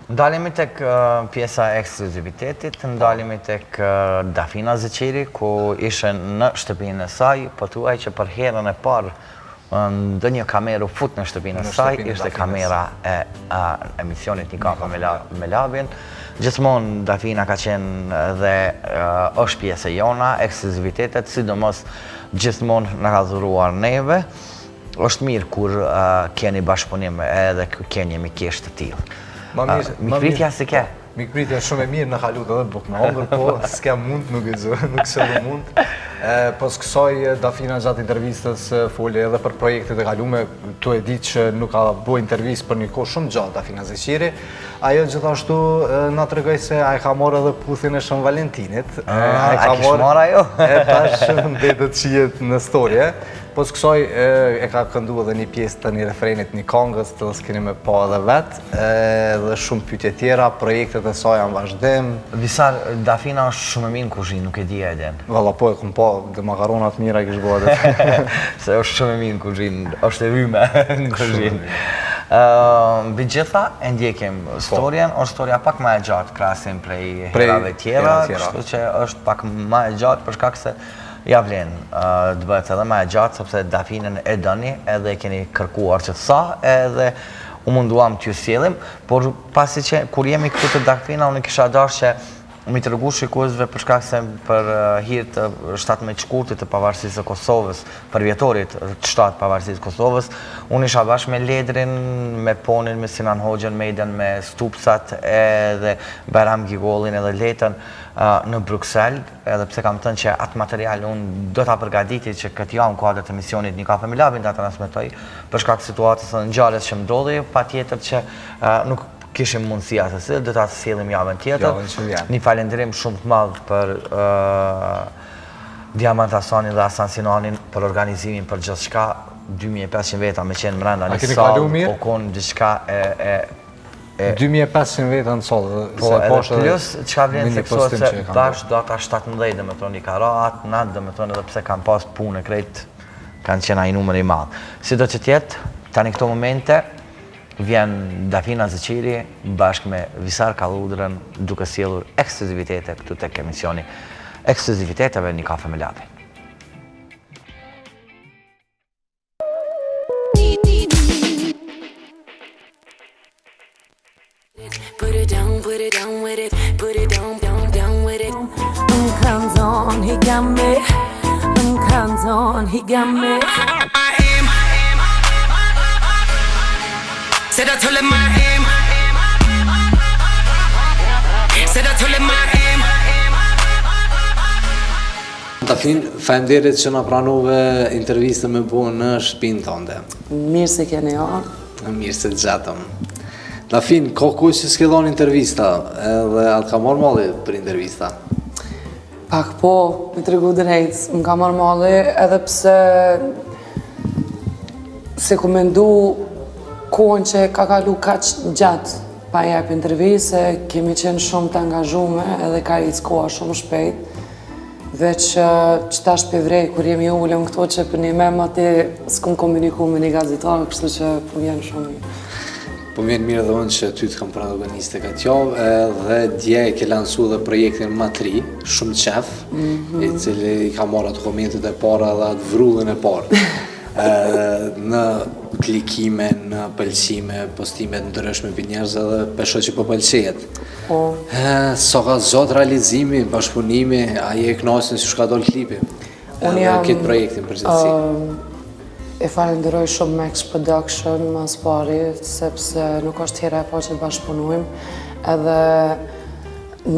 Ndalemi tek pjesa e ekskluzivitetit, ndalemi tek Dafina Zeqiri, ku ishe në shtëpinë e saj, pothuaj që për herën e parë ndonjë kamerë u fut në shtëpinë e saj, ishte kamera e emisionit Një kafe me Labin. Gjithmonë Dafina ka qenë dhe është pjesë e jona, ekskluzivitetet, sidomos gjithmonë na ka dhuruar neve. Është mirë kur keni bashkëpunim edhe keni një mikeshë të tillë. Mikpritja si ke? Mikpritja shumë e mirë, na ka lutë edhe bukë me hongër, po s'ke mund, nuk e zë, nuk se dhe mund. Pos kësaj, Dafina gjatë intervistës foli edhe për projektet e kalume, tu e di që nuk ka bo intervistë për një kohë shumë gjatë Dafina Zeqiri. Ajo gjithashtu na tregoi se a e ka marrë edhe puthjen e Shën Valentinit. A, a e kish marrë ajo? E tash mbetet shihet në storje. Pos kësaj e ka këndu edhe një pjesë të një refrenit një kangës të s'keni me pa edhe vetë, edhe shumë pyetje tjera, projektet e saj janë vazhdim. Visar, Dafina është shumë e mirë në kuzhinë, nuk e di a e din. Valla po e kom pa, dhe makaronat mira i kish bo edhe. Se është shumë e mirë në kuzhinë, është e hyme në kuzhinë. Mbi gjitha e ndjekim po. storjen, është storja pak ma e gjatë krahasim prej herave tjera, kështu që është pak ma e gjatë për shkak se Ja vlen të bëhet edhe ma e gjatë sepse Dafinën e doni edhe e keni kërkuar që sa edhe u munduam t'ju sjellim, por pasi që kur jemi këtu te Dafina unë kisha dashur që mi tregu shikuesve për shkak se për hir të 17 shkurtit të pavarësisë së Kosovës, përvjetorit të 7 pavarësisë së Kosovës, unë isha bashkë me Ledrin, me Ponin, me Sinan Hoxhën, me Eden, me Stupsat edhe Bajram Gigollin edhe Letën në Bruksel, Edhe pse kam thënë që atë material unë do ta përgatiti që këtë javë në kuadër të emisionit Një kafe me Labin ta transmetoj, për shkak të situatës dhe ngjarjes që më ndodhi, patjetër që nuk kishim mundësi asesi, do ta sjellim javën tjetër. Javën që vjen. Një falënderim shumë të madh për Diamant Hasanin dhe Hasan Sinanin për organizimin për gjithçka, 2500 veta me qenë mrenda një sallë, u konë diçka e 2500 veta në sallë, po, se po edhe plus, çka vlen të theksohet se bash data 17, dhe me thonë, i ka ra atë natë, dhe me thonë, edhe pse kam pas punë krejt, kanë qenë ai numër i madh. Sido që t'jetë, tani këto momente, vjen Dafina Zeqiri bashkë me Visar Kalludrën duke sjellur ekskluzivitete këtu tek emisioni ekskluziviteteve një kafe me Labin. Put it down, put it down with it. Put it down, down, down with it. M'kanzon, he got me. M'kanzon, he got me. I am. Said I told him I am. Said I told him I am. Dafinë, faleminderit që na pranove intervistën me bo në shpinë tënde. Mirë se keni ardhë. Mirë se të gjetëm. Dafinë, ka kohë që s'ke dhonë intervista, edhe a të ka marrë malli për intervista? Pak po, me tregu drejt, më ka marrë malli, edhe pse s'e kom mendu kohën që ka kalu kaq gjatë pa jep intervistë, se kemi qenë shumë të angazhume edhe ka ecë koha shumë shpejt. Veç që tash pe vrej, kur jemi ulëm këto që për një me ma ti s'kum komuniku me një gazetar, kështu që po vjen shumë mirë. Po vjen mirë dhe unë që ty të kam protagoniste këtë javë, edhe dje e ke lansu dhe projektin ma të ri, shumë qef, mm -hmm. i cili i ka marrë ato komentet e para dhe atë vrullin e parë. në klikime, në pëlqime, postime të ndryshme prej njerëzve dhe pe shoh që po pëlqehet. Po. Sa ka zgjat realizimi, bashkëpunimi, a je e knaqun si ka dalë klipi? Unë jam... Këtë projektin përgjithësi. E falenderoj shumë Max Production ma s'pari, sepse nuk është hera e parë që bashkëpunojmë, edhe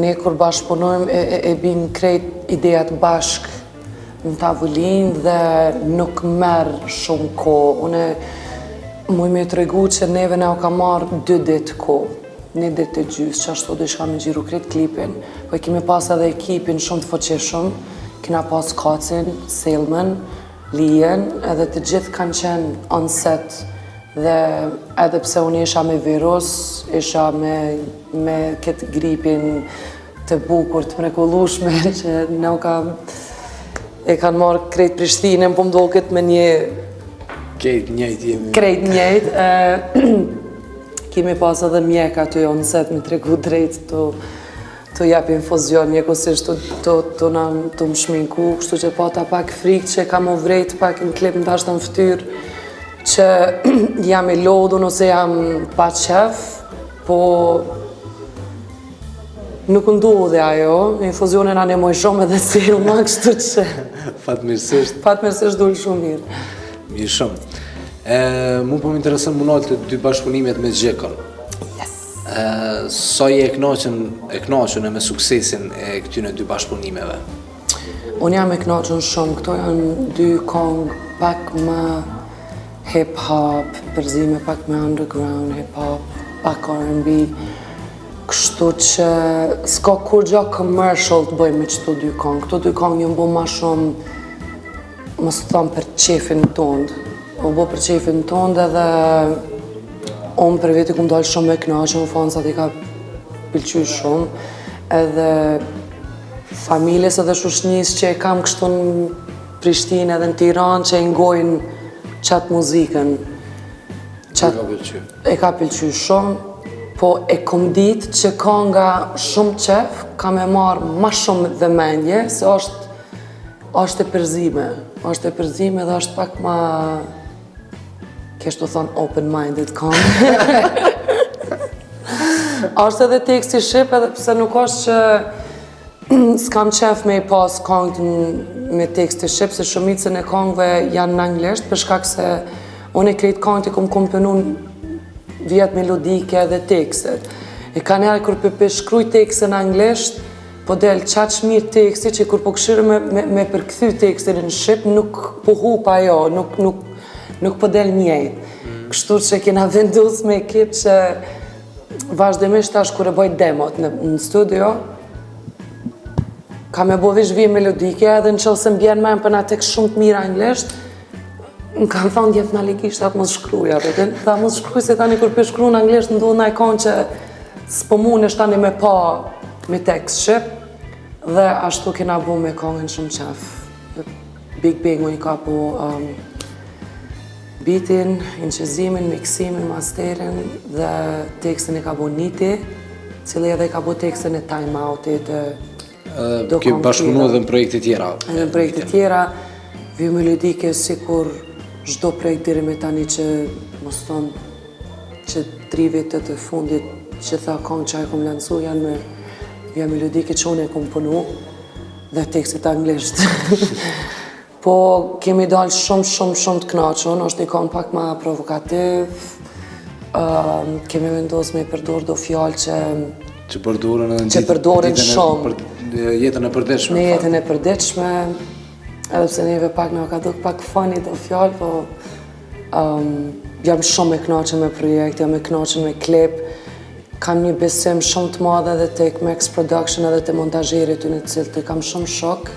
ne kur bashkëpunojmë e, e, e bim krejt idejat bashkë në tavolinë dhe nuk merr shumë kohë. Unë muj me tregu që neve na u ka marrë dy ditë kohë, një ditë e gjysë, që ashtu diçka me xhiru krejt klipin, po e kemi pas edhe ekipin shumë të fuqishëm, kena pas Kacin, Selmën, Lijen, edhe të gjithë kanë qenë on set dhe edhe pse unë isha me virus, isha me, me këtë gripin të bukur, të mrekullueshme që na u ka e kanë marrë krejt Prishtinën, po më doket me një krejt njëjtë jemi. Krejt njëjtë. Kemi pas edhe mjek aty on set me tregu drejt të të jap infuzion njëkohësisht të, të, të, na, të më shminku, kështu që pata pak frikë që kam u vrejt pak në klip ndoshta në fytyrë që jam i lodhun ose jam pa qef, po nuk ndodhi ajo, infuzioni na ndihmoi shumë edhe Selma, kështu që Fatmirësisht. fatmirësisht dul shumë mirë. Mirë shumë. E, mu po më intereson mu nalë te dy bashkëpunimet me Gjekon. Yes. E, sa je e knaqën, e knaqën e me suksesin e këtyne dy bashkëpunimeve? Unë jam e knaqën shumë, këto janë dy kongë pak më hip-hop, përzime pak me underground, hip-hop, pak R&B, kështu që s'ka kurgjo commercial të bëjmë me qëto dy kongë. Këto dy kongë janë bo ma shumë, mos të thonë për qefin tond, u bo për qefin tond edhe unë për veti kum dalë shumë e knaqën, fansat i ka pëlqy shumë, edhe familjes edhe shoqnisë që e kam kështu në Prishtinë edhe në Tiranë që e ngojnë qatë muzikën. Qatë, E ka pëlqy. E ka pëlqy shumë, po e kom ditë që ka nga shumë qef, ka me marrë ma shumë vëmendje, se është, është e përzime, është e përzime dhe është pak ma, kështu thonë open-minded kongë. është edhe teksti shqip, edhe pse nuk është që s'kam qef me i pas kongët me teksti shqip, se shumicën e kongëve janë në anglisht, për shkak se unë e krejt kongët i kom komponu vijat melodike dhe tekstet. E ka njerë kur pe, pe shkruj tekstin në anglisht, po del qaq mirë teksti që kur po këshirë me, me, me përkthy tekstin në shqip, nuk po hup ajo, nuk, nuk, nuk po del njëjtë. Kështu që kena vendos me ekip që vazhdimisht tash kur e bëj demot në, në studio, ka me bo veç vijë melodike edhe në qoftë se më bjen men për në tekst shumë të mirë anglisht, më kanë thonë djetë në alikisht atë mos shkruj, apo din, tha mos shkruj se tani kur pe shkru në anglisht ndodh naj konë që s'po mundesh tani me pa me tekst shqip, dhe ashtu kena bo me kongën shumë qef. Big Bang i ka po um, beatin, inçizimin, miksimin, masterin dhe tekstin e ka bo Niti, cili edhe ka bo tekstin e Time Outit, e do Ke bashkëpunu edhe në projekte tjera. Edhe në projekte tjera, vijë melodike sikur çdo projekt deri me tani që mos thonë që tri vitet e fundit që tha kongë që e kom lansu janë me vija melodike që unë e kom punu dhe tekstit anglisht. Po kemi dalë shumë, shumë, shumë të knaqun, është një kongë pak ma provokativ, um, kemi vendosë me i përdor do fjalë që Që përdoren edhe në Që përdoren ditën e shumë. për- jetën e përditshme. në jetën e përditshme, edhe pse neve pak na ka duk pak funny do fjalë, po um, jam shumë e kënaqur me projekt, jam e kënaqur me klip, kam një besim shumë të madh edhe tek Max Production edhe te montazherit të në cilët e kam shumë shok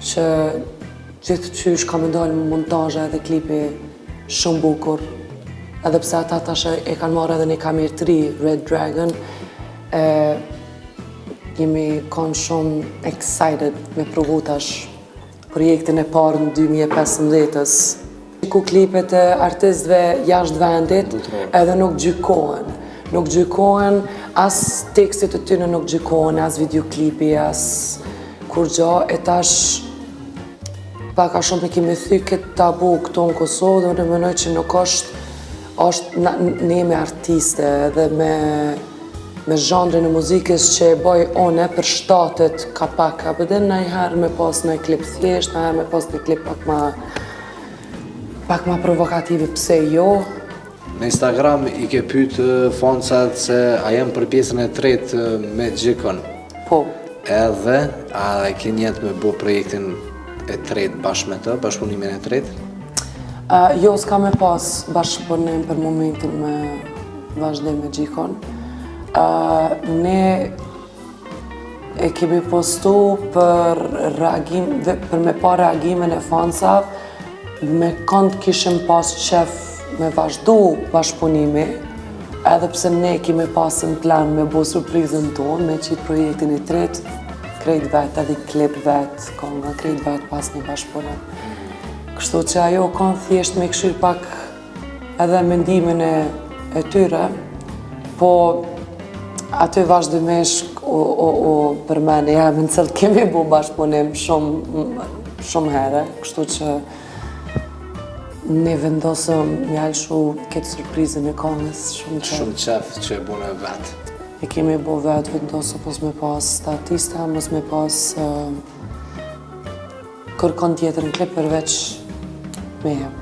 që gjithë qysh ka me dalë montazha edhe klipi shumë bukur. Edhe pse ata tash e kanë marrë edhe një kamerë të ri, Red Dragon, e jemi konë shumë excited me provu tash projektin e parë në 2015-ës. Ku klipet e artistëve jashtë vendit edhe nuk gjykohen. Nuk gjykohen, as tekstit të tyre nuk gjykohen, as videoklipi, as kurgjo, e tash pak a shumë e kemi thy këtë tabu këtu në Kosovë dhe unë mendoj që nuk është, është na, ne jemi artiste edhe me me zhanrin e muzikës që e boj une për shtatet ka pak, apo dhe najherë me pas një klip thjesht, najherë me pas një klip pak ma pak ma provokative, pse jo? Në Instagram i ke pyet fansat se a janë për pjesën e tretë me Gjikon. Po. Edhe, a e ke nijet me bo projektin e tretë bashkë me të, bashkëpunimin e tretë? Uh, jo, s'ka me pas bashkëpunim për momentin me vazhdim me Gjikon. Uh, ne e kemi postu për reagim, për me pa reagimin e fansave, me kënd kishim pas qef me vazhdu bashkëpunimi, edhe pse ne kemi pas në plan me bo surprizën tonë, me qitë projektin e tretë, krejt vet, edhe klip vet, konga krejt vet pas një bashkëpunim. Kështu që ajo kanë thjesht me këshyr pak edhe mendimin e, e tyre. Po, aty vazhdimisht u, u, u përmen e me të cilët kemi bu bashkëpunim shumë, shumë herë, kështu që ne vendosëm me ja lshu këtë surprizën e kongës shumë qef. Shumë qef që e bune vetë. E kemi bo vetë, vendosëm mos me pas statista, mos me pas uh, kërkon tjetër në klip përveç meje.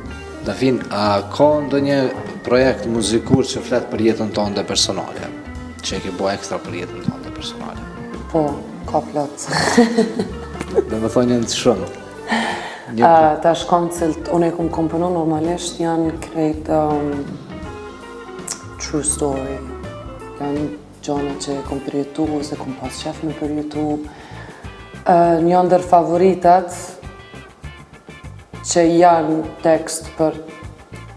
Dafin, a ka ndonjë projekt muzikor që flet për jetën tënde personale? Që e ke bo ekstra për jetën tënde personale? Po, ka plot. Dhe me thonë janë të shumë. Një... Uh, tash kam cilët unë e kom komponu normalisht janë krejt um, true story. Janë gjona që e kom përjetu ose kom pas qef me përjetu. Uh, një ndër favoritat që janë tekst për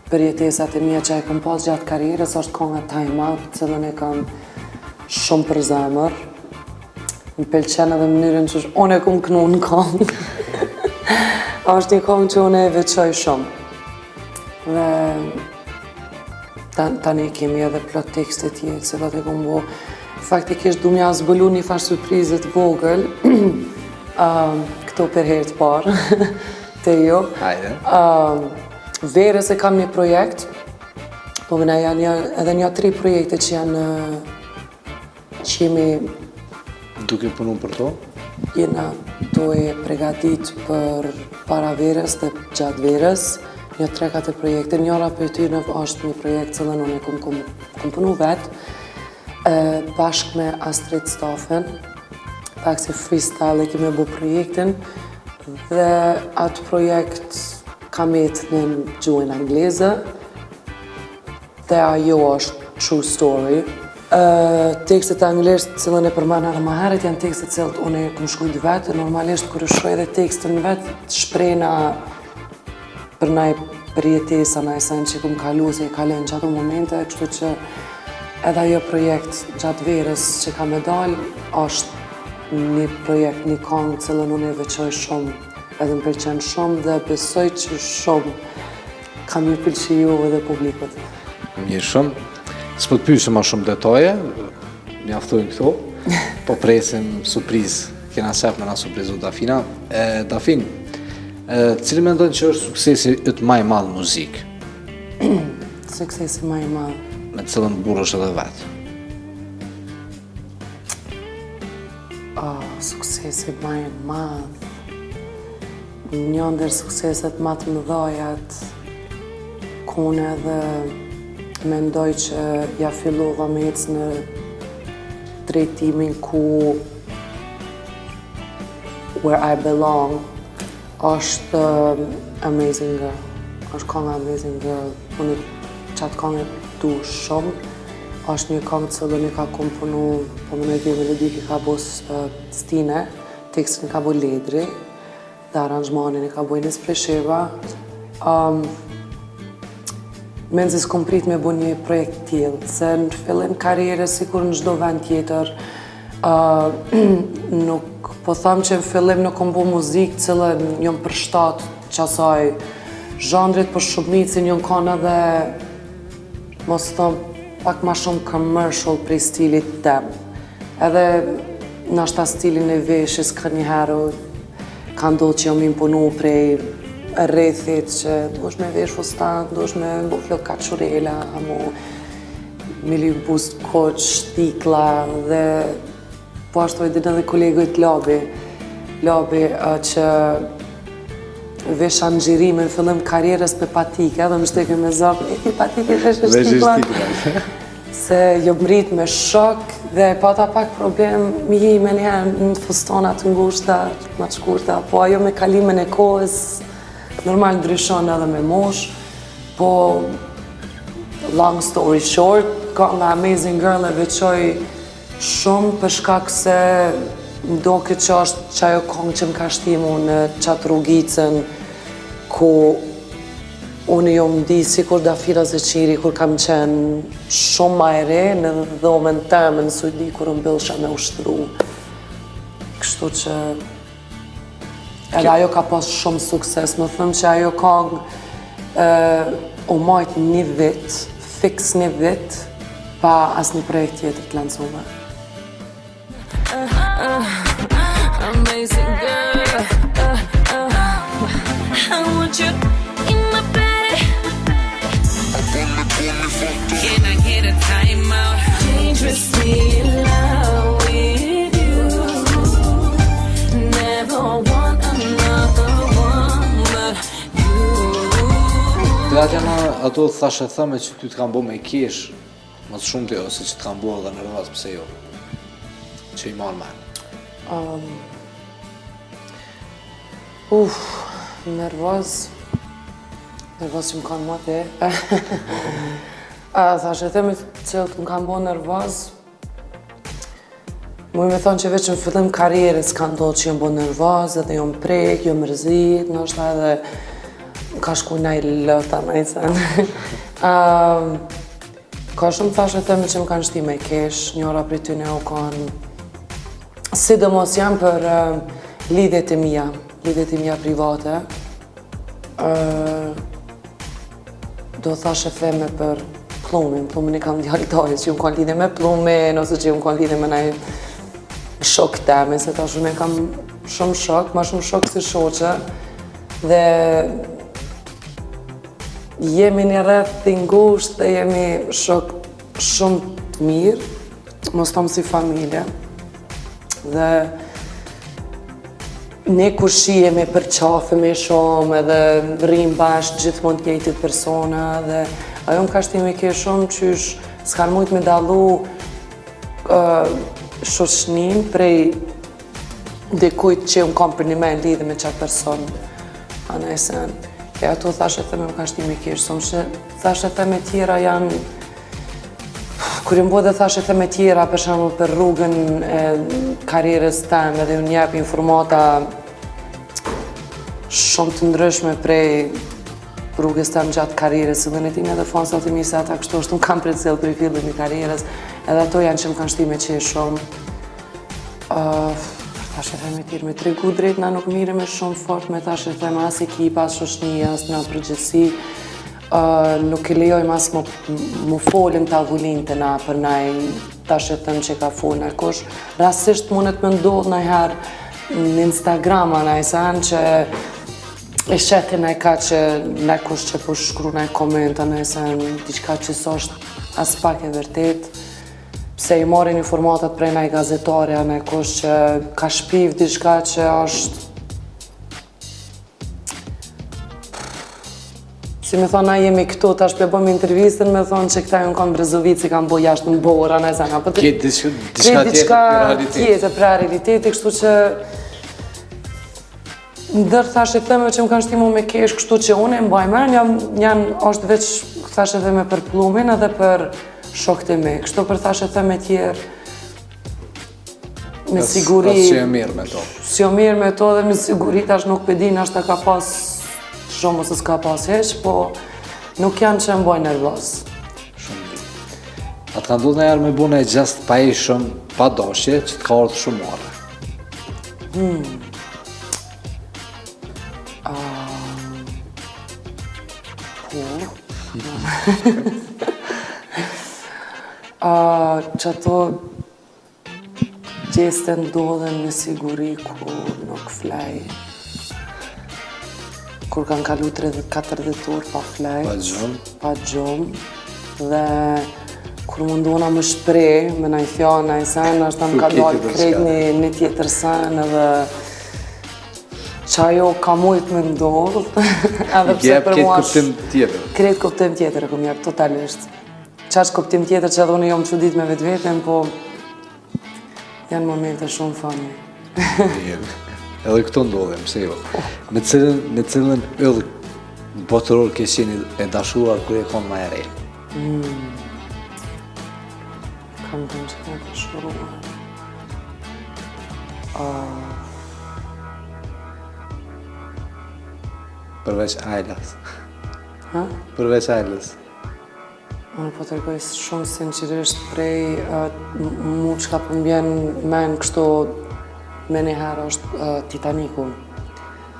përjetesat e mia që e kom pas gjatë karrierës është konga Time Out, cilën e kam shumë për zemër. Më pëlqen edhe mënyrën që unë e kom knu në kongë. është një kongë që unë e veçoj shumë. Dhe tani kemi edhe plot tekste tjerë, cilat e kom bo. Faktikisht du m'ja zbulu një farë surprize të vogël, këto për herë të parë, te ju. Hajde. Verës e kam një projekt, po më janë një, edhe një tri projekte që janë që jemi Duke punu për to? Jena tu e pregatit për para verës dhe gjatë verës, një tre katër projekte. Njëra për ty është një projekt cilën unë e kom, kom, kom punu vetë, bashkë me Astrid Stafen, pak si freestyle e kemi bu projektin, dhe atë projekt ka metë në gjuhën angleze, dhe ajo është true story. Tekstet anglisht, cilën e përmena edhe ma herët, janë tekstet cilët unë e kom shkrujt vetë, normalisht kur e shkruaj edhe tekstin vetë, shprehna për naj përjetesa, naj sen që kom kalu, se e kalon në qato momente, kështu që edhe ajo projekt gjatë verës që ka me dal, është një projekt, një kongë cilën unë e veçoj shumë, edhe më pëlqen shumë dhe besoj që shumë ka me pëlqy juve dhe publikut. Mirë shumë. S'po të pyesim ma shumë detaje, mjaftojnë këto. Po presim surprizë. Kena qef me na surprizu Dafina. E, Dafin, e, cili mendon që është suksesi yt më i madh në muzikë? Suksesi më i madh. Me të cilën burresh edhe vetë. Oh, suksesi më i madh. Një ndër sukseset më të mëdhajat ku unë edhe mendoj që ja fillova me ecë në drejtimin ku where I belong është um, Amazing Girl. është konga Amazing Girl. Unë qatë kongë e du shumë. është një kongë cilën e ka komponu, po mendoj dhe melodik e ka bo uh, Stine, tekstin e ka bo Ledri, dhe aranjmanin e ka bo Ines Presheva. Um, Mezi s'kom prit me bo një projekt tillë, se në fillim karrierës, sikur në çdo vend tjetër, uh, nuk, po tham që në fillim nuk kom bo muzikë cilën jom përshtat qasaj zhanrit, për shumicin jom kanë edhe, mos thom, pak ma shumë commercial prej stilit tem. Edhe nashta stilin e veshjes ka njëherë ka ndodhë që jom imponu prej rrethit që duhesh me vesh fustan, duhesh me bo flok kaçurela, amo me lyp buzë kuq, shtikla dhe po ashtu e din edhe kolegët Labi, Labi që vesha në xhirime në fillim karrierës me patike, dhe më shteke me zor, e ti patike veshe shtikla. Se jom rrit me shok dhe pata pak problem mi hi me njëherë në fustona të ngushta, më të shkurta, po ajo me kalimin e kohës normal ndryshon edhe me mosh, po long story short, nga Amazing Girl e veçoj shumë për shkak se më doket që është qajo kongë që më ka shti mu në qatë rrugicën ku unë jom ndi sikur Dafina Zeqiri kur kam qenë shumë ma e re në dhomën teme në Suedi kur më billsha me ushtru. Kështu që edhe ajo ka pas shumë sukses. Më thëmë që ajo kongë u majt një vit, fiks një vit, Pa asnjë projekt tjetër të lancume. Amazing girl. I want you in my bed. Can I get a timeout? Dangerously in love with you. Never want another one but you. Cilat janë ato thashetheme që ty të kanë bo me kesh, më të shumti ose që të kanë bo edhe nervoz, pse jo? Që i marrë men. Uf, nervoz. Nervoz që më kanë më te. Thashetheme që të më kanë bo nervoz. Muj me thonë që veç në fillim karierës ka ndodhë që jam bo nervoz, edhe jam prek, jam mërzit, ndoshta edhe më ka shku naj lot a naj sen. Um, ka shumë thashetheme që më kanë shti me kesh, njëra prej tyne u kanë sidomos janë për uh, lidhjet e mia, lidhjet e mia private. Uh, do thashetheme për Pllumin, Pllumin e kam djalë dajës, që jam kanë lidhje me Pllumin, ose që jam kanë lidhje me naj shok teme, se tash unë e kam shumë shok, ma shumë shok si shoqe, dhe jemi një rreth të ngushtë dhe jemi shok shumë të mirë, mos thom si familje. Dhe ne kur shihemi për qafe shumë edhe rrim bashkë gjithmonë të njëjtit persona dhe ajo më ka shti me kesh shumë qysh s'kanë mujtë me dallu uh, shoqnin prej dikujt që unë kam për një me lidhje me qatë person a naj sen. E ato thashetheme më ka shti me kesh shumë që thashetheme tjera janë Kur jam bo dhe thashetheme tjera, për shembull për rrugën e karrierës teme dhe unë jep informata shumë të ndryshme prej rrugës teme gjatë karrierës, edhe në time edhe fansat e mi se ata kështu është, unë kam përcjell prej fillimit i karrierës, edhe ato janë që më kanë shti me qesh shumë. Uh, thashetheme tjerë me tregu drejt, na nuk mirremi shumë fort me thashetheme as ekipa, as shoqnia, as në përgjithësi. Uh, nuk e lejojmë as më, më folën tavolinë të na për naj thashethem që ka folë naj kush. Rastisht mundet me ndodhë najherë në Instagram a naj sen që e shete naj ka që naj kush që po shkru naj koment a naj sen diçka që s'është as pak e vërtet pse i marrin informatat prej naj gazetare a naj kush që ka shpif diçka që është Si me thonë, na jemi këtu, tash po e bëjmë intervistën, me thonë që këta janë konë Brezovicë, i kanë bo jashtë në borë, a sen, apo të... Krejt diçka tjetër diçka tjetër për realiteti, kështu që ndër thashetheme që më kanë shti mu me kesh, kështu që unë e mbaj men, janë, janë është veç thashetheme për Pllumin edhe për shokët e mi, kështu për thashetheme tjerë, me siguri... As që e mirë me to. Si jo mirë me to dhe me siguri tash nuk pe di nashta ka pas shumë ose s'ka pas hiç, po nuk janë që më bojnë nervoz. Shumë mirë. A të ka ndodhë najherë me bo naj gjest pahijshëm, pa dashje, që të ka ardhë shumë marre? Hmm. Uh, po. Uh, që ato gjeste ndodhen me siguri kur nuk flej. Kur kanë kalu 30-40 orë pa flejt. Pa gjumë. Pa gjumë. Dhe kur mundona më shpreh, me naj fjalë, naj sen, është më ka dalë krejt një, një tjetër sen edhe që ajo ka mujt me ndodhë, edhe pse për mua kuptim tjetër. Krejt kuptim tjetër e kom jep, totalisht. Qaq kuptim tjetër që edhe unë jom çudit me vetveten, po janë momente shumë funny. Edhe këto ndodhin, pse jo. Me cilën, me cilën yll botëror ke qenë e dashuruar kur je konë ma e re? Mm. Kam të në që e dashuruar. Uh... Përveç Ajlas. Ha? Përveç Ajlas. Unë po të tregoj shumë sinqerisht prej mu çka po m'bjen men kështu menjëherë është uh, Titaniku,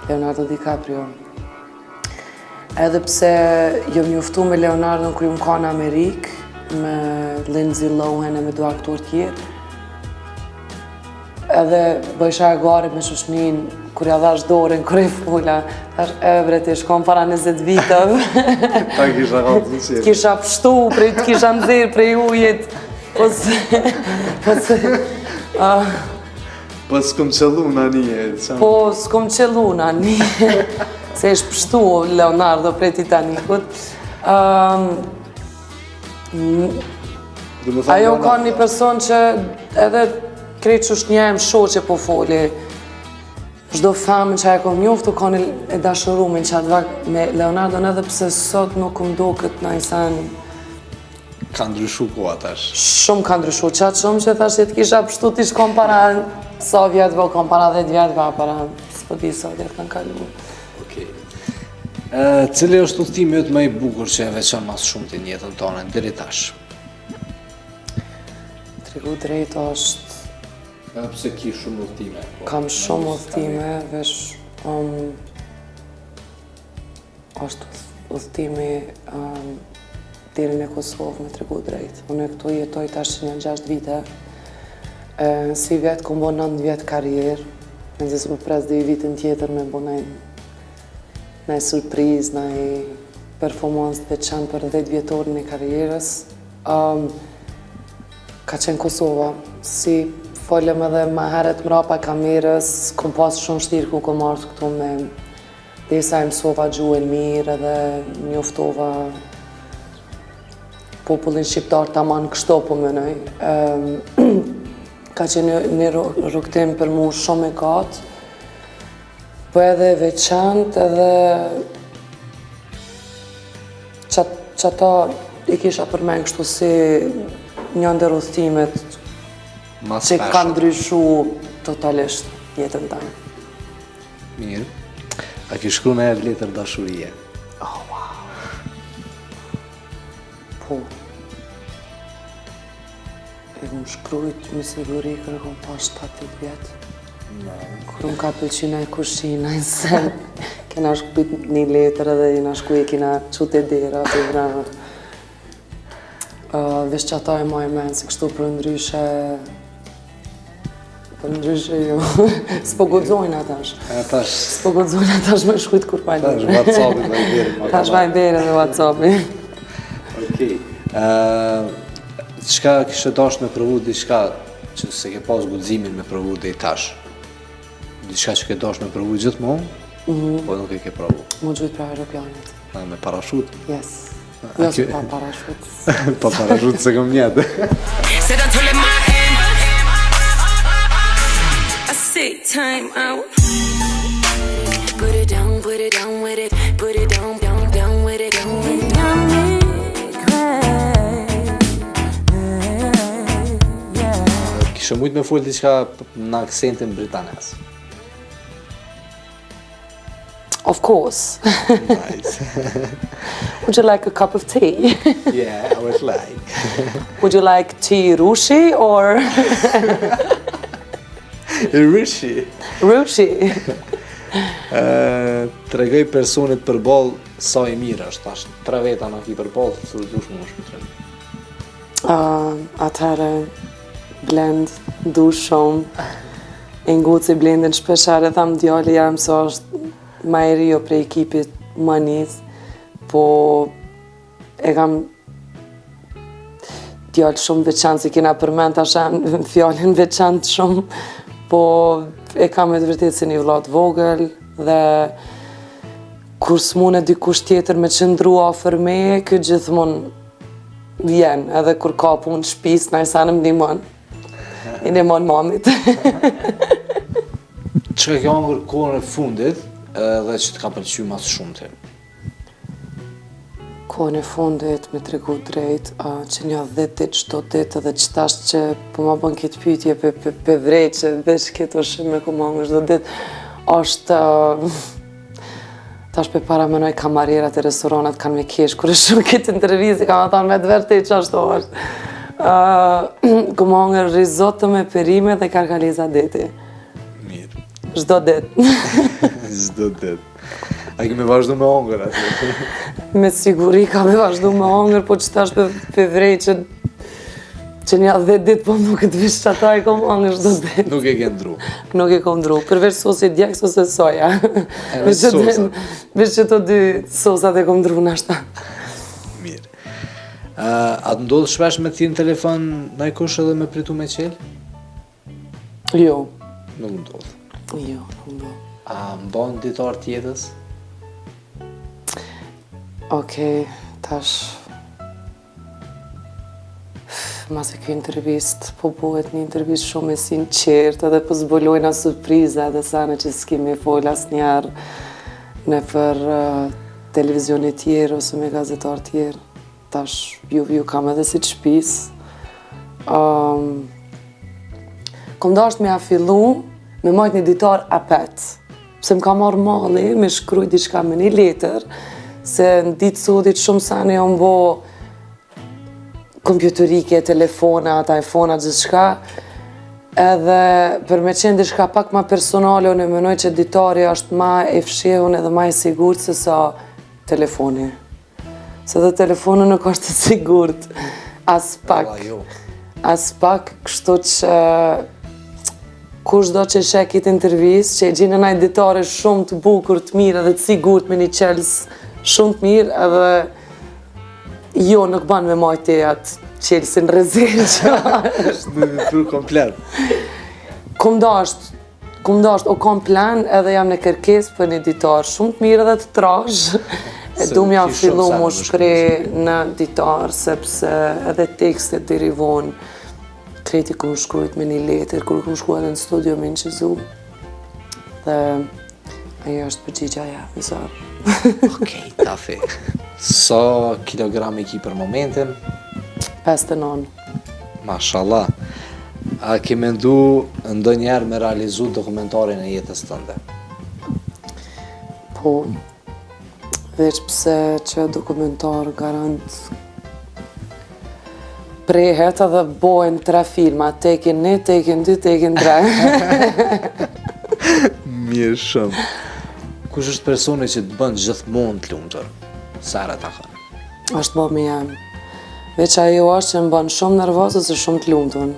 Leonardo DiCaprio. Edhe pse jom njoftu me Leonardo kur jom kanë në Amerikë, me Lindsay Lohan e me do aktorë tjerë. Edhe bëjsha hajgare me shoqnin, kur ja dhash dorën, kur e fola, thash, e bre, ti shkon para 20 vitëve. Ta kisha ka të qenë. Kisha pshtu, prej, të kisha nxjerr prej ujit. Po se, po se, uh, Po s'kom qëllu në anije. Po s'kom qëllu në anije. Se është pshtu Leonardo prej Titanikut. Um, Ajo ka një person që edhe krejt që jem shoqe po foli. Çdo femën që e kom njoftu ka një e dashurumin që atë vakt me Leonardo edhe pse sot nuk më doket naj sen Ka ndryshu koha tash. Shumë ka ndryshu, qatë shumë që thash që të kisha pështu t'ish kom para sa vjetëve, kom para 10 vjetëve, para s'po di sa vjetë kanë kalu. Okej. Cili është udhëtimi yt më i bukur që e veçon ma së shumti në jetën tënde deri tash? Tregu drejt është Edhe pse ki shumë udhëtime. Po, Kam shumë udhëtime, veç um, është udhëtimi um, deri në Kosovë me tregu drejt. Unë këtu jetoj tash që një 6 vite. E, si vjet kom bo 9 vjet karrierë, mezi s'po pres dhe i vitin tjetër me bo naj, naj surprizë, naj performancë të veçantë për 10 vjetorin e karrierës. Um, ka qenë Kosova, si folëm edhe ma herët mrapa kamerës, kom pas shumë shtirë ku kom ardhë këtu me Derisa e mësova gjuhën mirë edhe njoftova popullin shqiptar taman kështu po menoj. Ka qenë një rrugëtim për mu shumë e gatë, po edhe e veçantë edhe qata i kisha përmen kështu si një ndër udhëtimet që ka ndryshu totalisht jetën tame. Mirë. A ke shkru najherë letër dashurie? Oh, wow. Po. E kom shkrujt me siguri kur e kom pas 7-8 vjetë. No. Kur më ka pëlqy naj kushi, naj sen. Kena shkrujt një letër edhe jena shku e kena çu te dera të vrana. Uh, veç qata e maj men, se kështu përndryshe Përndryshe jo. S'po guxojnë tash. E tash. S'po guxojnë tash me shkrujt kur pa Tash WhatsAppi Viberin. Tash Viberin dhe WhatsAppi. Okej. Ë çka kishe dasht me provu diçka që s'e ke pas guximin me provu deri tash? Diçka që ke dasht me provu gjithmonë, mm -hmm. po nuk e ke provu. M'u gjujt prej aeroplanit. A, me parashut? Yes. Jo, se pa parashut. pa parashut s'e kom njetë. Said I told him I am. I say time out. Put it down, put it down with it. Put it down, down, down with it. Down with it. Got me crazy, yeah. Kishe mujtë me folë diçka në aksentin britanez. Of course. Nice. Would you like a cup of tea? yeah, I would like. Would you like tea rushi or Rushi. Rushi. Ë, tregoj personit përballë sa i mirë është tash. Tre veta na ki përballë, të dush më shumë tregu. Uh, atëherë Blend, du shumë. E nguci Blendin shpeshherë e tham djali jem se është ma i riu prej ekipit Manis, po e kam djalë shumë veçantë, si kena përmend tash fjalën veçantë shumë, po e kam me të vërtetë si një vlla të vogël dhe kur s'munet dikush tjetër me qëndru afër meje, ky gjithmonë vjen, edhe kur ka punë shpis, naj sen më ndihmon. I ndihmon mamit. Çka ke hangër kohën e fundit edhe që të ka pëlqy ma së shumti? Kohën e fundit, me tregu drejt, që një 10 ditë, çdo ditë edhe që tash që po ma bën këtë pyetje pe, pe, pe vrej që veç këtë ushqim e kom hangër çdo ditë, është Tash pe paramenoj kamarierat e restoranat kanë me kesh, kur e shohin këtë intervistë, kanë me thonë me të vërtetë qashtu është. Uh, kom hangër risotto me perime dhe karkaleza deti. Mirë. Çdo ditë. Çdo ditë. A ke me vazhdu me hongër aty? Me siguri ka me vazhdu me hongër, po që tash pe, pe vrej që që një 10 ditë po nuk e të që ata e kom hongër çdo ditë. Nuk e ke ndru. Nuk e kom ndru. Përveç sosit djegës ose soja. Edhe sosat. Veç që të dy sosat e kom ndru nashta. Mirë. Uh, a të ndodhë shpesh me të në telefon najkush edhe me pritu me qelë? Jo. Nuk ndodhë. Jo, nuk ndodhë. A mbon ditar të jetës? Okej, tash... Mase kjo intervist, po bëhet një intervist shumë e sinqertë edhe po zbulojna surpriza edhe sene që s'kemi fol asnjëherë nëpër uh, televizione tjerë ose me gazetar tjerë. Tash ju, ju kam edhe si të shpis. Um, kom dasht me ja fillu me majt një ditar apet. Pse më ka marrë malli me shkruj diçka me një letër, se në ditë sotit shumë sene janë bo kompjuterike, telefonat, iPhone-at, gjithçka. Edhe për me qenë diçka pak ma personale, unë e menoj që ditari është ma e fshehun edhe ma e sigurt se sa telefoni. Se dhe telefoni nuk është e sigurt. As pak. Jo. As pak, kështu që kush do që sheh këtë intervistë, që e gjenë naj ditare shumë të bukur, të mirë edhe të sigurt me një çelës shumë të mirë edhe jo, nuk ban me majtë atë çelësin rezervë që është. Me vepru komplet. Kom dasht, Kom dasht, o kom plan edhe jam në kërkesë për një ditar shumë të mirë edhe të trashë. E du me ja fillu mu shpreh në ditar, sepse edhe tekstet deri vonë, krejt i kom shkrujt me një letër, kur kom shku edhe në studio me inqizu. Dhe ajo është përgjigja ja, Visar. Okej, Tafi. Sa kilogram i ki për momentin? 59. Mashallah. A ke mendu ndonjëherë me realizu dokumentarin e jetës tënde? Po, veç pse që dokumentar garant prehet edhe bojnë tre filma, tekin një, tekin dy, tekin tre. Mirë shumë. Kush është personi që të bën gjithmonë të lumtur? Sa herë takon? Është mami jem. Veç ajo është që më bën shumë nervoz ose shumë të lumtun.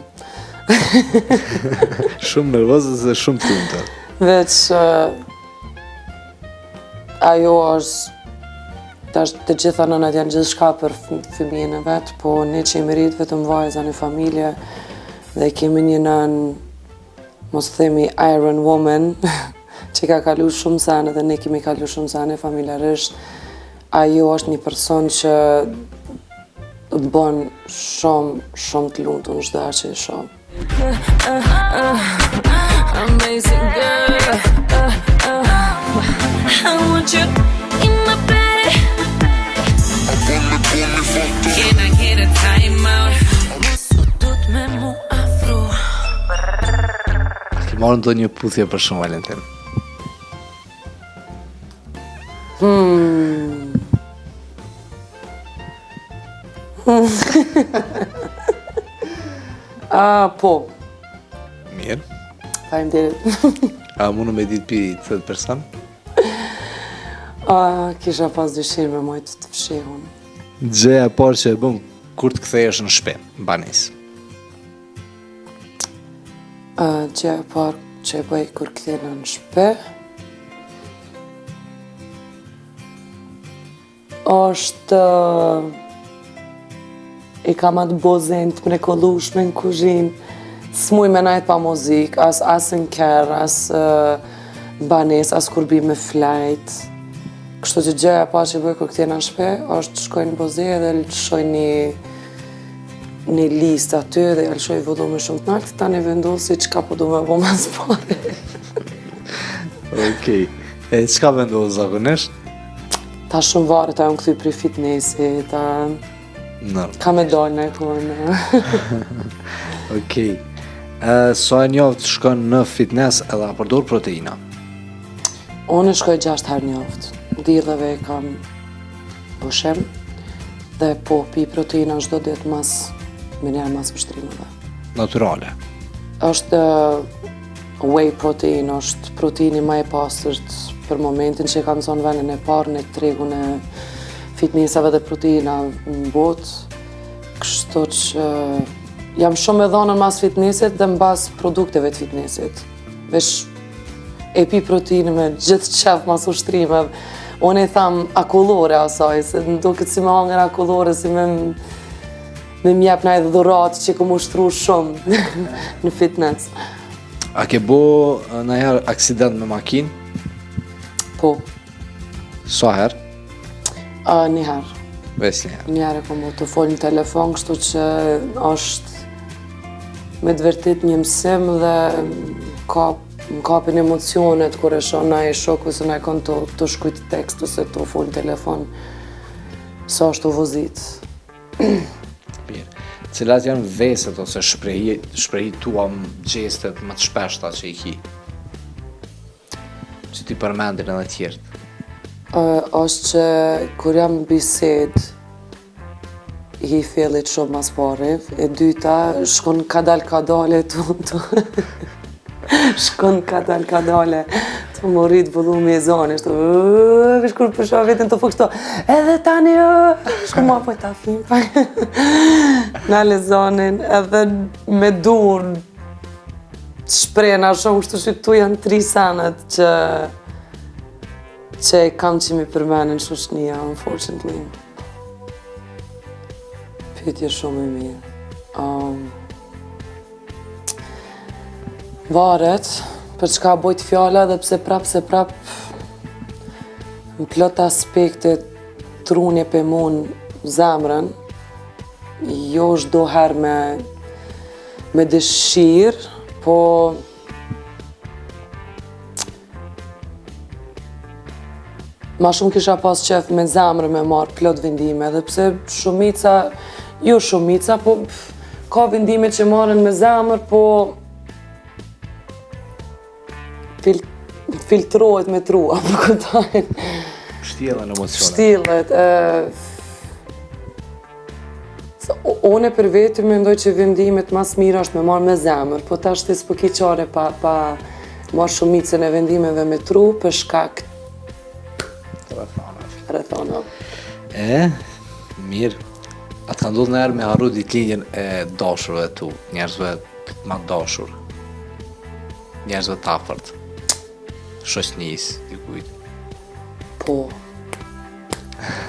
shumë nervoz ose shumë të lumtun. Veç ajo është tash të gjitha nënat janë gjithçka për fëmijën e vet, po ne që jemi rrit vetëm vajza në familje dhe kemi një nënë mos themi Iron Woman që ka kalu shumë sene dhe ne kemi kalu shumë sene familjarisht Ajo është një person që të bën shumë, shumë të lumtur në çdo herë që e shoh. Amazing girl. I want you in my bed. Can I get a timeout? Mos u tut me mu afru. A ke marrë ndonjë puthje për Shën Valentin? Hmm. A, po. Mirë. Faleminderit. A mundu me ditë pi cilit person? A, kisha pas dëshirë me majtë të fshehun. Gjëja e parë që e bën kur të kthehesh në shtëpi, në banesë. Gjëja e parë që e bëj kur kthehna në shpi është i kam atë Bose-n të mrekullushme në kuzhinë s'muj me najt pa muzik, as, as në kerr, as në banesë, as kur bi me flajt. Kështu që gjëja e parë që bëj kur kthehna në shpi, është shkoj në Bose edhe lëshoj një një listë aty dhe ja lëshoj volumin shumë të lartë, tani vendosi çka po du me bo mas pari. Okej. E çka vendos zakonisht? Ta shumë varet, a jam kthy prej fitnessit, a... Normal. Ka me dalë në kohë. Okej. E, sa herë n'javë shkon në fitness edhe a përdor proteina? Unë shkoj 6 herë n'javë. Diellave kam pushim dhe po pi proteina çdo ditë mas menjëherë mas ushtrimeve. Naturale. Është. Whey protein është proteini ma i pastërt për momentin që e kanë zonë vendin e parë në tregun e fitnessave dhe proteina në botë. Kështu që jam shumë e dhonën mas fitnessit dhe mbas produkteve të fitnessit. Veç e pi proteinë me gjithë qef mas ushtrimeve. Unë i tham akullore asaj, se më duket si me hangër akullore, si me me m'jep naj dhuratë që kom ushtru shumë në fitness. A ke bo najherë aksident me makinë? Po. Sa herë? A, një herë. Veç një herë. Një herë e kom bo tu folë në telefon, kështu që është me të vërtet një mësim dhe ka, më kapin emocionet kur e shoh naj shok ose naj kon tu, tu shkrujt tekst ose tu folë në telefon, sa është tu vozit. Mirë. Cilat janë veset ose shprehi, shprehi tua gjestet më të shpeshta që i ki? Që t'i përmendin edhe tjerët? Uh, është që kur jam në bisedë, hi fellit shumë mas pari, e dyta, shkon kadal kadale tu, tu, shkon kadal kadale, tu m'u rrit volumi i zonit, shtu, veç kur po shoh veten tu fol kështu, edhe tani, shku ma po ta fim, pa, nale zonin, edhe me dur, shprehna shumë, kështu që këtu janë tri senet që që e kam që mi përmenin shoqnia, unfortunately. Pyetje shumë e mirë. Um, varet për çka bojt fjala dhe pse prap se prap në plot aspekte truni pe mun zemrën, jo çdo herë me me dëshirë, po ma shumë kisha pas qef me zemrë me marrë plot vendime, edhe pse shumica, jo shumica, po ka vendime që marren me zemër, po fil, filtrohet me tru, apo kuptojnë. Pështjellen emocionet. Pështillet, e, Unë për vete mendoj që vendimet ma s'mira është me marrë me zemër, po tash ti s'po ki qare pa, pa marrë shumicën e vendimeve me tru për shkak rrethanave. Rrethanave. E, mirë. A të ka ndodhë najherë me harru ditëlindjen e dashurve tu, njerëzve ma të dashur, njerëzve të afërt, shoqnisë, dikujt? Po.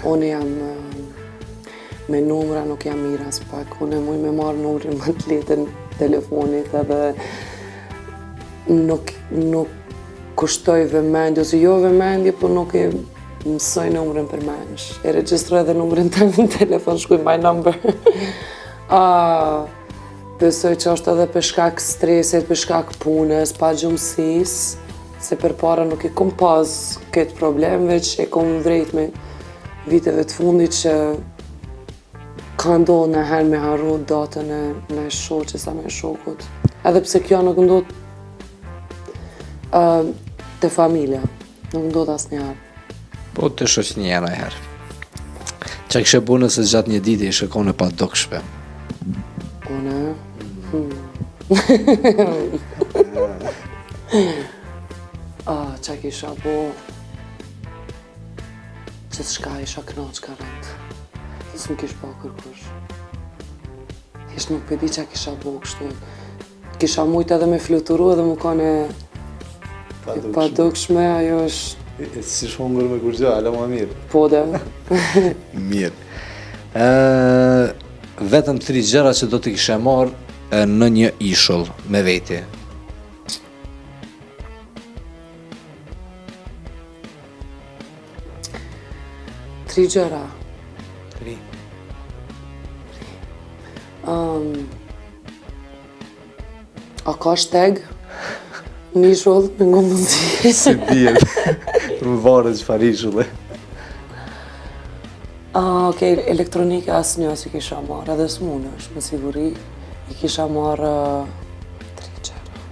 Unë jam me numra nuk jam mirë as pak. Unë muj me marrë numrin më të lehtë në telefonit edhe nuk, nuk kushtoj vëmendje, ose jo vëmendje, po nuk e mësoj numrin përmendsh. E regjistroj edhe numrin të në telefon, shkruj my number. uh, besoj që është edhe për shkak stresit, për shkak punës, pagjumësisë, se përpara nuk e kom pas këtë problem, veç e kom vrejt me viteve të fundit që ka ndodhë najherë me harru datën e naj shoqes a naj shokut. Edhe pse kjo nuk ndodhë uh, te familja, nuk ndodhë asnjëherë. Po te shoqnia najherë. Qa kishe bo nëse gjatë një dite ishe konë e padukshme? Unë? Hmm. ah, qa kisha bo? Gjithçka isha knaq garant. S'më kish pa kërkush. Hiç nuk pe di qa kisha bo kështu. Kisha mujt edhe me fluturu edhe me kone e padukshme, ajo është... E si shongër me kurgjo, ala ma mirë. Po dhe. mirë. E, vetëm tri gjëra që do të kishe marrë në një ishull me veti. Tri gjëra. Tri. Um, a ka shteg? Një ishull, me ngu mundësi. S'i dihet. Më varet çfarë ishulli. Ah, okej, elektronike asnjë s'i kisha marrë, edhe s'munësh, me siguri. I kisha marrë tri gjëra.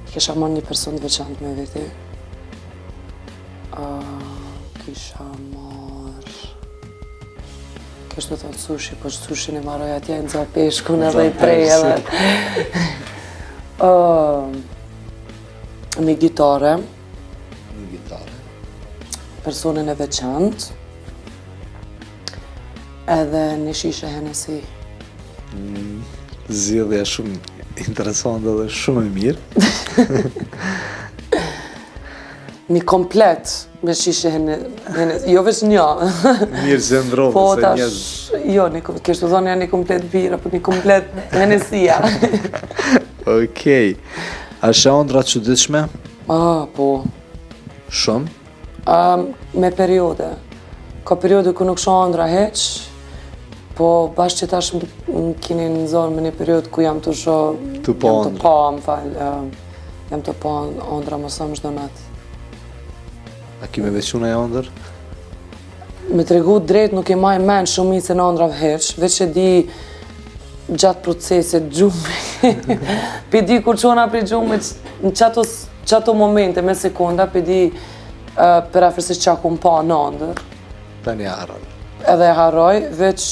I kisha marrë një person të veçantë me veti. Uh, kisha marrë... Kish të thotë sushi, po sushin e maroj atje, në za peshkun edhe i prej edhe. Uh, një gitare. Një gitare. Personin e veçantë. Edhe një shishe Hennessy. Mm, zgjidhje shumë interesante dhe shumë e mirë. Një komplet me shishe Hennessy, jo veç një. Mirë që ndrove, po, se tash, jo, një, kështë të thonë një komplet birë, apo një komplet Hennessy-a. Okej. A sheh andrra të çuditshme? Ah, po. Shumë? Um, me periode. Ka periode ku nuk shoh andrra hiç, po bash që tash më kini nxonë me një periudhë ku jam tu shoh... Tu pa Jam tu pa, më fal, jam tu pa andrra mos them çdo natë. A ki me veçu naj andërr? Me tregu drejt nuk e maj men shumicën e andrave hiç, veç e di gjatë procesit gjumit. Pe di kur çona prej gjumit, në qato, qato momente me sekonda, pe di uh, përafërsisht qa kum pa në andër. Tani e harron. Edhe e harroj, veç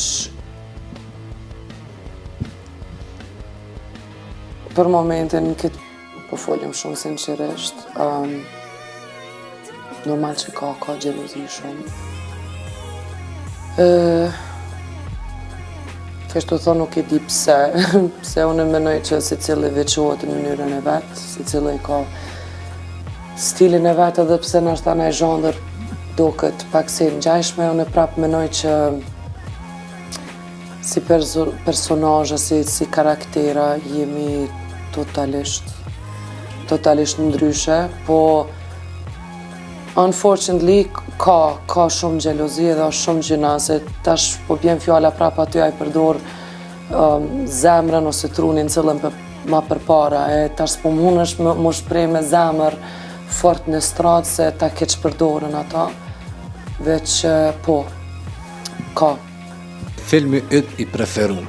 për momentin këtë po folim shumë sinqerisht. Um, normal që ka, ka xhelozi shumë. Uh, Kështu thonë nuk e di pse, pse unë menoj që secili veçohet në mënyrën e vet, secili ka stilin e vet edhe pse nashta naj zhanër doket pak si ngjajshme, unë prapë menoj që si personazhe, si, si karaktera, jemi totalisht, totalisht ndryshe, po unfortunately ka, ka shumë xhelozi edhe është shumë gjynah, se tash po bjen fjala prapë aty ai përdor um, zemrën ose trunin cilën për, ma përpara, e tash s'po mundesh me, m'u shpreh me zemër fort në stradë se ta keqpërdorin ata, veç po, ka. Filmi yt i preferum?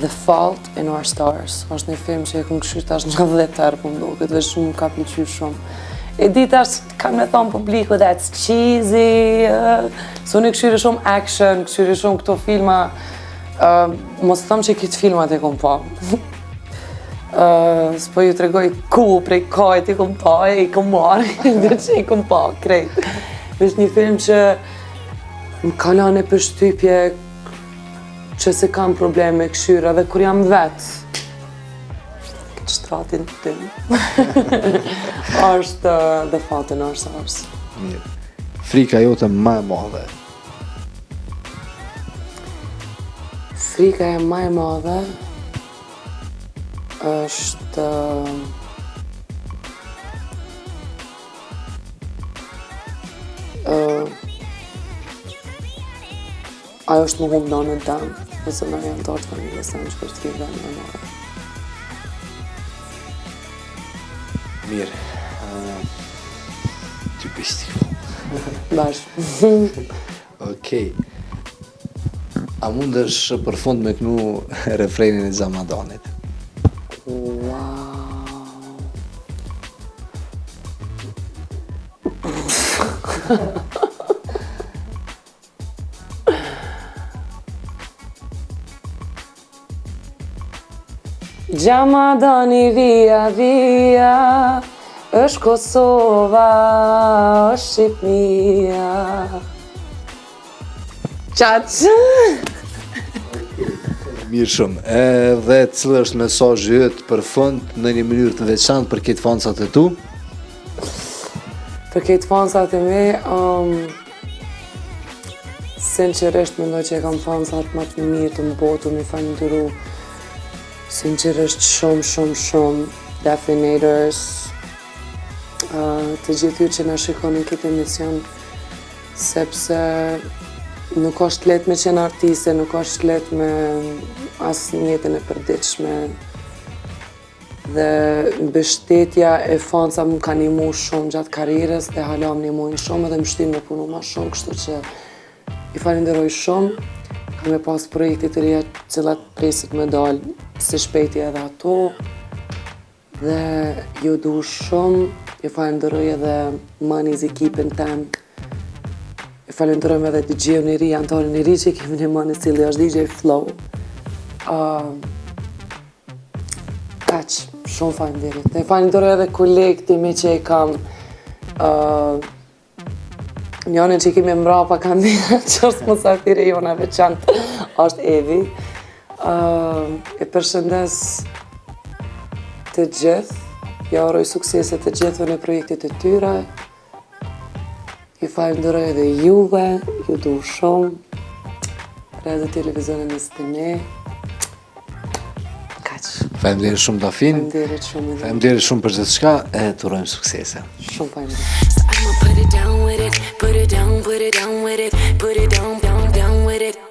The Fault in Our Stars. Është një film që e kom kqyrë tash nja 10 herë po më duket, veç shumë më ka pëlqy shumë. E di tash kanë me thonë publiku, that's cheesy, uh, se unë kqyri shumë action, kqyri shumë këto filma, uh, mos them që këto filmat e kom pa. Uh, s'po ju tregoj ku, prej kajt i kom pa, e i kom marrë, dhe që i kom pa, krejt. Veç një film që më ka lanë përshtypje që s'e kam problem me kqyrë edhe kur jam vetë. Këtë shtratin tim. është uh, The Fault in Our Stars. Mirë. Frika jote më e madhe? Frika e më e madhe është uh, ajo është me humbë nanën tem, ose naj anëtar të familjes tem që është frika më e madhe. Mirë. Uh, ty pisti. Bash. Okej. A mundesh për fund me knu refrenin e Xhamadanit? Wow. Xhamadani vija vija është Kosova, është Shqipnia. Qaq! Mirë shumë. Edhe cili është mesazhi yt për fund në një mënyrë të veçantë për krejt fansat e tu? Për krejt fansat e mi, um, sinqerisht mendoj që e kam fansat më të mirë të botë, me falënderu sinqerisht shumë, shumë, shumë, Definators, uh, të gjithë ju që na shikoni këtë emision, sepse nuk është lehtë me qenë artiste, nuk është lehtë me as në jetën e përditshme. Dhe mbështetja e fansa më ka nimu shumë gjatë karrierës dhe hala më nimojnë shumë edhe më shtynë me punu ma shumë, kështu që i falenderoj shumë. Kam me pas projekte të reja cilat presit me dalë së shpejti edhe ato. Dhe ju du shumë, ju falenderoj edhe Manis ekipin tem. E falenderojmë edhe DJ-un e ri, anëtarin e ri që kemi në Manis, cili është DJ Flow. Uh, Kaq, shumë faleminderit. Dhe falenderoj edhe kolegët e mi që e kam uh, njënën që kemi mbrapa kamera që është musafire jona veçantë, është Evi. Uh, e përshëndes të gjithë, ja uroj suksese të gjithëve në projektet e tyre. Ju falenderoj edhe juve, ju du shumë. Radio Televizionin 21. Kaq. Faleminderit shumë Dafin. Faleminderit shumë edhe. Faleminderit shumë për gjithçka e të urojmë suksese. Shumë faleminderit. So I'ma put it down with it, put it down, put it down with it, put it down, down, down with it.